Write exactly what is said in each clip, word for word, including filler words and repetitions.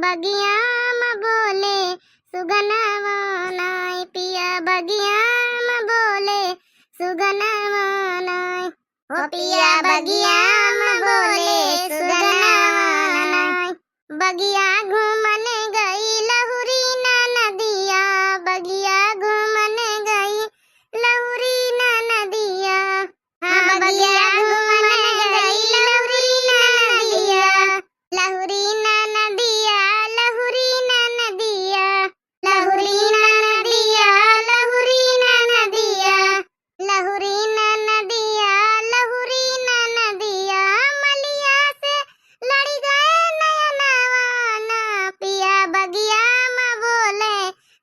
बगिया म बोले सुगनवा नाय, पिया बगिया म बोले सुगनवा नाय। हो पिया बगिया म बोले सुगनवा नाय। बगिया घूमन गई लहुरी ननदिया, बगिया घूमन गई लहुरी ननदिया। हाँ, बगिया घूमन गई लहुरी ननदिया, लहुरी ननदिया, लहुरी ननदिया, लहुरी ननदिया, लहुरी ननदिया, लहुरी ननदिया, लहुरी ननदिया, मलिया से लड़ी गए नयनवा ना, पिया बगिया म बोले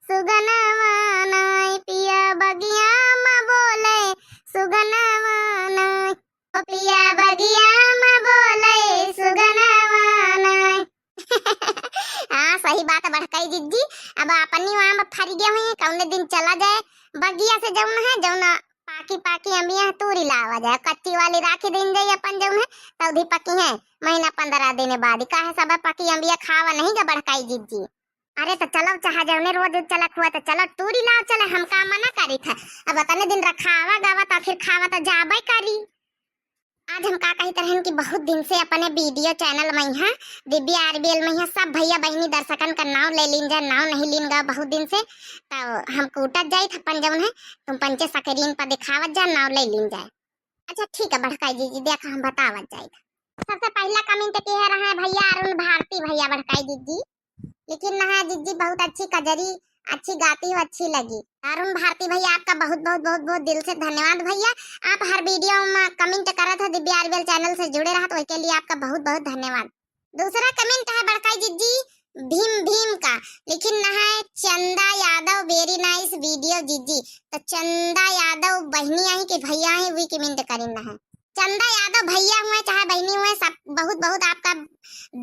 सुगनवा नाय, पिया बगिया म बोले सुगनवा नाय। ओ पिया बगिया म बोले सुगनवा नाय। हाँ, सही बात है बड़काई जिज्जी। अब अपनी वहाँ में फरिगे हुई, कौने दिन चला जाए बगिया से, जौन है, जौन पाकी पाकी अम्बिया तूरी लावा जाए, कच्ची वाली राखी दिन जाए अपन, जौन है, तौधी पकी है, महीना पंद्रह दिन बाद। काहे सब पकी अम्बिया खावा नहीं गा बड़काई जिज्जी? अरे तो चलो, चाहे जौने रोज चलत हुआ तो चलो, तूरी लाओ चले, हम का मना करी था। अब अतने दिन रखावा गावा तो फिर खावा तो जाबे करी। आज हम का कहित रहन कि बहुत दिन से अपने वीडियो चैनल में यहाँ, दिव्या आरबीएल में यहाँ सब भैया बहिनी दर्शकन का नाव ले लीन जाए, नाव नहीं लीन गा बहुत दिन से। तो हम कूटत जाइत अपन जौन है, तुम पंचे स्क्रीन पर दिखावत जा, नाव ले लीन जाए। अच्छा ठीक है बड़काई जिज्जी, देखा हम बतावत जाइत। सबसे पहला कमेंट किहे रहे भैया अरुण भारती भैया बड़काई जिज्जी। लेकिन ना है जिज्जी, बहुत अच्छी कजरी, अच्छी गाती हो, अच्छी लगी। अरुण भारती भैया, आपका बहुत, बहुत, बहुत, बहुत दिल से धन्यवाद भैया। आप हर वीडियो में कमेंट करत हो, दिव्या आरबीएल चैनल से जुड़े रहत, ओके लिए आपका बहुत, बहुत धन्यवाद। दूसरा कमेंट है बड़काई जिज्जी, भीम भीम का, लेकिन ना है चंदा यादव, very nice video जिज्जी। तो चंदा यादव बहिनी आई कि भैया है, वी कमेंट करिन ना है। चंदा यादव भैया हुए चाहे बहिनी हुए, सब बहुत बहुत आपका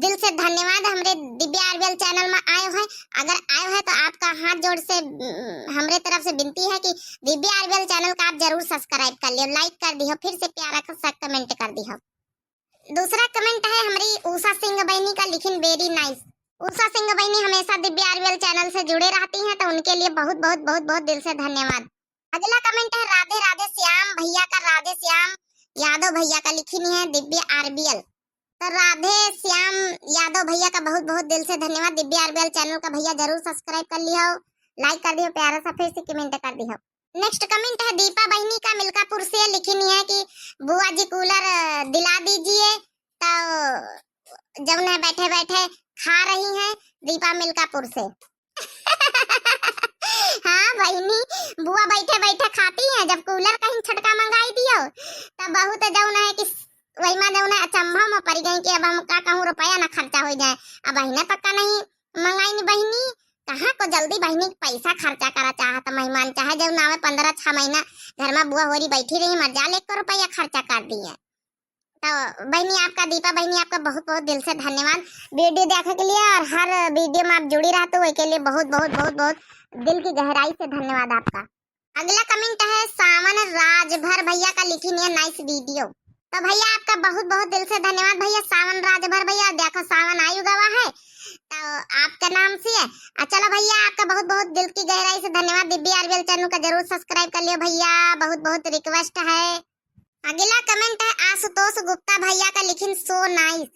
दिल से धन्यवाद हमरे दिव्या आरबीएल चैनल में आए हुए। अगर आए हुए तो आपका हाथ जोड़ से, उम, हमरे तरफ से विनती है कि दिव्या आरबीएल चैनल का आप जरूर सब्सक्राइब कर लियो, लाइक कर दियो, फिर से प्यारा सा कमेंट कर दियो। दूसरा कमेंट है हमरी उषा सिंह बहिनी का, लिखिन very nice। उषा सिंह बहिनी हमेशा दिव्या आरबीएल चैनल से जुड़े रहती हैं, तो उनके लिए बहुत बहुत बहुत बहुत दिल से धन्यवाद। अगला कमेंट है राधे राधे श्याम भैया का, राधे श्याम यादव भैया का, लिखिन है दिव्या आरबीएल। तो राधे श्याम यादव भैया का बहुत बहुत दिल से धन्यवाद। दिव्या आरबीएल चैनल का भैया जरूर सब्सक्राइब कर लियो, लाइक कर दियो, प्यारा सा फिर से कमेंट कर दियो। नेक्स्ट कमेंट है दीपा बहिनी का मिल्कापुर से, लिखिन है कि बुआ जी कूलर, अ, दिला दीजिए, तो जौन है बैठे बैठे खा रही हैं दीपा मिल्कापुर से। हाँ बहिनी, बुआ बैठे बैठे खाती हैं। जब कूलर कहीं छोटका मंगाई दियो, तब बहुत जौन है कि वही मा जौन है अचंभा में पड़ गई कि अब हम का कहूँ, रुपया ना खर्चा हो जाए। अब बहिने पक्का नहीं मंगाई नी बहिनी, कहाँ को जल्दी बहिनी पैसा खर्चा करा चाहत मेहमान, चाहे जौन आवे पंद्रह छह महीना घर में बुआ होरी बैठी रही, मजा लेकर रुपया खर्चा कर दिए। तो बहिनी आपका, दीपा बहिनी आपका बहुत बहुत दिल से धन्यवाद वीडियो देखे के लिए, और हर वीडियो में आप जुड़ी रहते हो, के लिए बहुत बहुत बहुत बहुत दिल की गहराई से धन्यवाद आपका। अगला कमेंट है सावन राजभर भैया का, लिखिन है nice video। तो भैया आपका बहुत बहुत दिल से धन्यवाद भैया, सावन राजभर भैया, देखो सावन आयु गवा है तो आपके नाम से है। आ चलो भैया आपका बहुत बहुत दिल की गहराई से धन्यवाद, दिव्या आरबीएल चैनल का जरूर सब्सक्राइब कर लियो भैया, बहुत बहुत रिक्वेस्ट है। अगला कमेंट है आशुतोष गुप्ता भैया का, लिखिन so nice।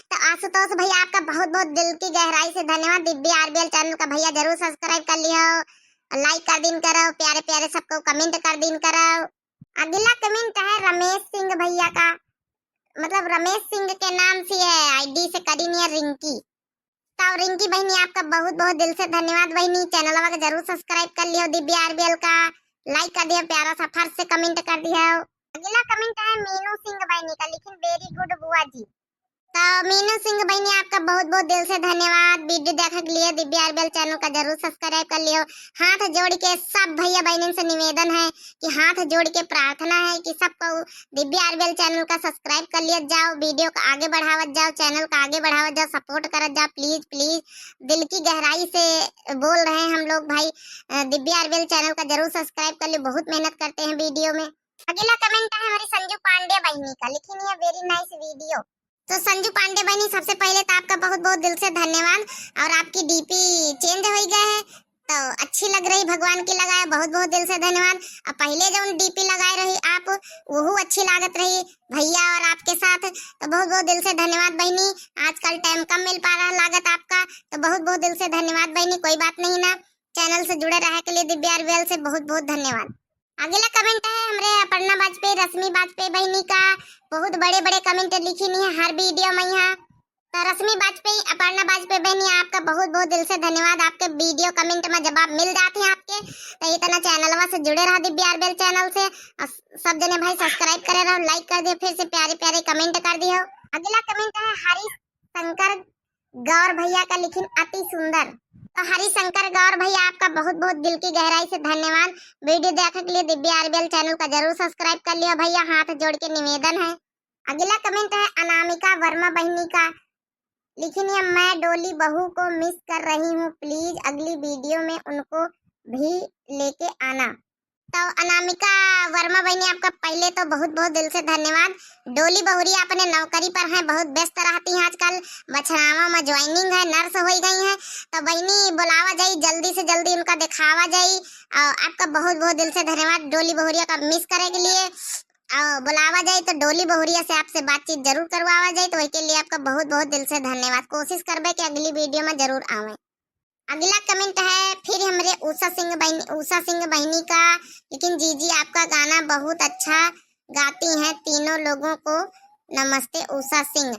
तो आशुतोष भैया आपका बहुत बहुत दिल की गहराई से धन्यवाद, दिव्या आरबीएल चैनल का भैया जरूर सब्सक्राइब कर लियो, लाइक कर दीन करो, प्यारे प्यारे सबको कमेंट कर दीन करो। अगला कमेंट है रमेश सिंह भैया का, मतलब रमेश सिंह के नाम से है, आईडी से करीन है रिंकी। तो रिंकी बहिनी आपका बहुत बहुत दिल से धन्यवाद बहिनी, चैनलवा के जरूर सब्सक्राइब कर लियो, दिव्या आरबीएल का लाइक कर दियो, प्यारा सा फर्स्ट से कमेंट कर दियो। अगला कमेंट है मीनू सिंह बहिनी का, लिखिन very good बुआ जी। तो मीनू सिंह बहिनी आपका बहुत बहुत दिल से धन्यवाद वीडियो देखे के लिए, दिव्या आरबीएल चैनल का जरूर सब्सक्राइब कर लियो। हाथ जोड़ के सब भैया बहनन से निवेदन है कि हाथ जोड़ के प्रार्थना है कि सबको दिव्या आरबीएल चैनल का सब्सक्राइब कर लिया जाओ, वीडियो का आगे बढ़ावत जाओ, चैनल का आगे बढ़ावत जाओ, सपोर्ट करत जाओ, प्लीज प्लीज दिल की गहराई से बोल रहे हैं हम लोग भाई, अ, दिव्या आरबीएल चैनल का जरूर सब्सक्राइब कर लियो, बहुत मेहनत करते हैं वीडियो में। अगला कमेंट है हमारी संजू पांडे बहिनी का, लिखिन है very nice video। तो संजू पांडे बहिनी, सबसे पहिले तो आपका बहुत बहुत दिल से धन्यवाद। और आपकी डीपी चेंज होइ गए है, तो अच्छी लग रही, भगवान की लगाए, बहुत बहुत दिल से धन्यवाद। अब पहिले जौन डीपी लगाए रही आप, वहू अच्छी लागत रही भैया और आपके साथ, तो बहुत बहुत दिल से धन्यवाद बहिनी। आजकल टाइम कम मिल पा रहा लागत आपका, तो बहुत बहुत दिल से धन्यवाद बहिनी। कोई बात नहीं ना, चैनल से जुड़े रहे के लिए दिव्या आरबीएल से बहुत बहुत धन्यवाद। अगला कमेंट है हमरे अपर्णा वाजपेयी, रश्मि वाजपेयी बहिनी का। बहुत बड़े बड़े कमेंट लिखी नहीं है हर वीडियो में यहाँ। तो रश्मि वाजपेयी, अपर्णा वाजपेयी बहिनी, आपका बहुत बहुत दिल से धन्यवाद। आपके वीडियो कमेंट में जवाब मिल जाते हैं आपके, तो इतना चैनलवा से जुड़े रहा दिव्या आरबीएल चैनल से। और सब जने भाई सब्सक्राइब करे रहो, लाइक कर दियो, फिर से प्यारे प्यारे कमेंट कर दियो। अगला कमेंट है हरीश शंकर गौर भैया का, लिखिन अति सुंदर। तो हरीश शंकर गौर भैया, आपका बहुत बहुत दिल की गहराई से धन्यवाद। वीडियो देखे के लिए दिव्या आरबीएल चैनल का जरूर सब्सक्राइब कर लियो भैया, हाथ जोड़ के निवेदन है। अगला कमेंट है अनामिका वर्मा बहिनी का, लिखिन है, मैं डोली बहू को मिस कर रही हूँ, प्लीज अगली वीडियो में उनको भी लेके आना। तो अनामिका वर्मा बहिनी, आपका पहिले तो बहुत बहुत दिल से धन्यवाद। डोली बहुरिया अपने नौकरी पर हैं, बहुत व्यस्त रहती हैं आजकल, बछरावा में ज्वाइनिंग है, नर्स होइ गई हैं। तो बहिनी बोलावा जाई, जल्दी से जल्दी उनका देखावा जाई। और आपका बहुत बहुत दिल से धन्यवाद डोली बहुरिया का मिस करे के लिए। और बोलावा जाई तो डोली बहुरिया से आपसे बातचीत जरूर करवावा जाई, तो ओके लिए आपका बहुत बहुत दिल से धन्यवाद। कोशिश करबे कि अगली वीडियो में जरूर आवे। अगला कमेंट है फिर हमरे उषा सिंह बहिनी, उषा सिंह बहिनी का, लिखिन जीजी आपका गाना बहुत अच्छा गाती हैं तीनों लोगों को नमस्ते उषा सिंह।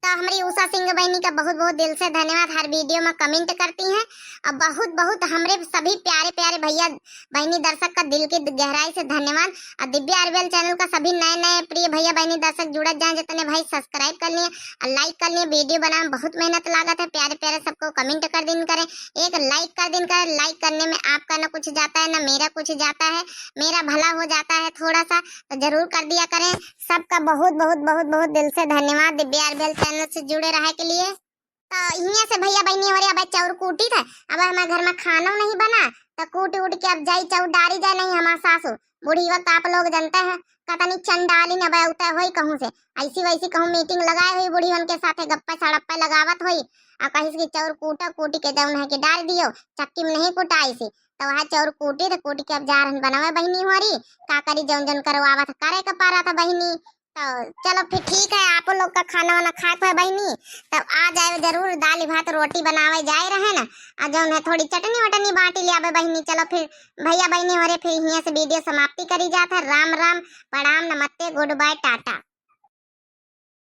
तो हमरी उषा सिंह बहिनी का बहुत बहुत दिल से धन्यवाद, हर वीडियो में कमेंट करती हैं। और बहुत बहुत हमरे सभी प्यारे प्यारे भैया बहिनी दर्शक का दिल की गहराई से धन्यवाद। और दिव्या आरबीएल चैनल का सभी नए नए प्रिय भैया बहिनी दर्शक जुड़त जाएं, जितने भाई सब्सक्राइब कर लिए और लाइक कर लिए। वीडियो बनावे में बहुत मेहनत लागत है, प्यारे प्यारे सबको कमेंट कर दिन करें, एक लाइक कर दिन करें। लाइक करने में आपका ना कुछ जाता है ना मेरा कुछ जाता है, मेरा भला हो जाता है थोड़ा सा, तो जरूर कर दिया करें। सबका बहुत बहुत बहुत बहुत दिल से धन्यवाद दिव्या आरबीएल चैनल से जुड़े रहे के लिए। तो हियां से भैया बहिनी हो रहे अब चाउर कूटी थे, अब हमारे घर में खाना नहीं बना, तो कूट उट के अब जाई चाउर डारी जाए नहीं हमार सासू। बूढ़ी वक्त आप लोग जानते हैं कतनी चंडालिन अब उतर होई कहूँ से, ऐसी वैसी कहूँ मीटिंग लगाए हुई बूढ़ी उनके साथे गप्पा सड़प्पा लगावत होई। आ कहिस कि चाउर कूटा कूटी के जौन है कि डाल दियो, चक्की में नहीं कुटाई सी। तो वह चाउर कूटी थे, कूट के अब जा रहन बनावे बहिनी हो रही, का करी जौन जौन करवावत करे के पारा था बहिनी। तो चलो फिर ठीक है, आप लोग का खाना वाना खाए के है बहिनी, तब आ जाए जरूर, दाल भात रोटी बनावे जाए रहे ना, आ जौन है थोड़ी चटनी वटनी बांटी ले आवे बहिनी। चलो फिर भैया बहिनी हो रहे, फिर हियां से वीडियो समाप्ति करी जात है। राम राम, प्रणाम, नमस्ते, गुड बाय, टाटा।